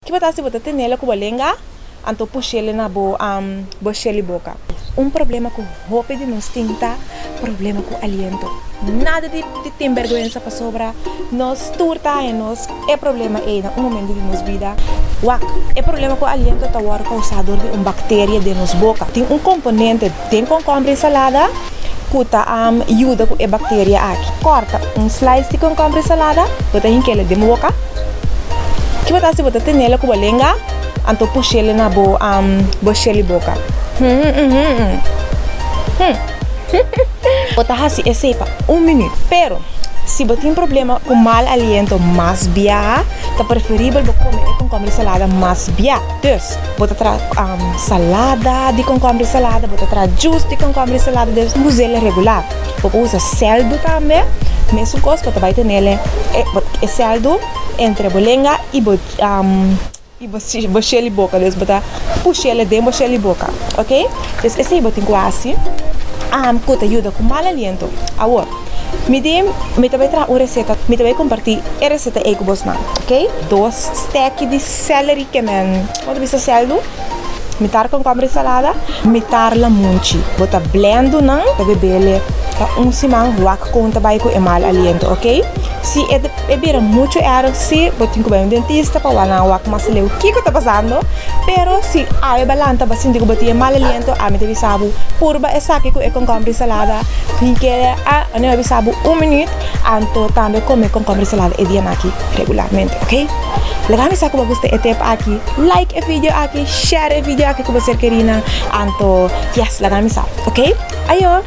Ki bo ta hasi? Bo ta tenela ku bo lenga, anto push'el na bo bo shel i boka. Un problema ku hopi di nos tin ta problema ku aliento. Nada di di tin bergwensa pasobra nos tur ta haña nos e problema ei na un momento di nos bida. Wak, e problema ku aliento ta wòrdu kousá dor di un bakteria den nos boka. Tin un komponente den konkomber i salada ku ta yuda ku e bakteria aki. Kòrta un slice di konkomber i salada, bo ta hink'el den bo boka. Ki bo ta hasi? Bo ta tenel ku bo lenga, anto push'el na bo bo shel di boka. Bo ta hasi esei pa un minüt. Pero, si bo tin problema ku mal aliento mas biaha, ta preferibel bo kome e konkomber i salada mas bia. Dus, bo ta traha salada di konkomber i salada, bo ta traha juice di konkomber i salada, dus us'el regular. Bo por usa sèldu tambe, mesun kos, bo ta bai tenel e sèldu entre bo lenga i bo i bo bo shel di boka, dus bo ta push'el den bo shel di boka, ok. Dus esei bo tin ku hasi ku ta yuda ku mal aliento. Awor, mi di mi ta bai traha un reseta, mi ta bai kompartí e reseta ei ku bosnan, ok. Dos stèki di sèleri ke men, bo ta bisa sèldu? Mitar konkomber i salada, mitar lamunchi. Bo ta blendu nan, ta bebele pa un siman, wak kon ta bai ku e mal aliento, ok. Si e e bira muchu erg si, bo tin ku bai un dentista pa wak nan wak mas leu kiko ta pasando. Pero si awe bo a lanta bo a sinti ku bo tin e mal aliento, ami ta bisa bo purba esaki ku e konkomber i salada, hink'e a mi a bisa bo un minüt, anto tambe kome konkomber i salada e dianan aki regularmente, ok. Laga mi sa ku bo gusta e tip aki, like e video aki, share e video aki ku bo ser kerinan, anto yes laga mi sa, ok. Ayo!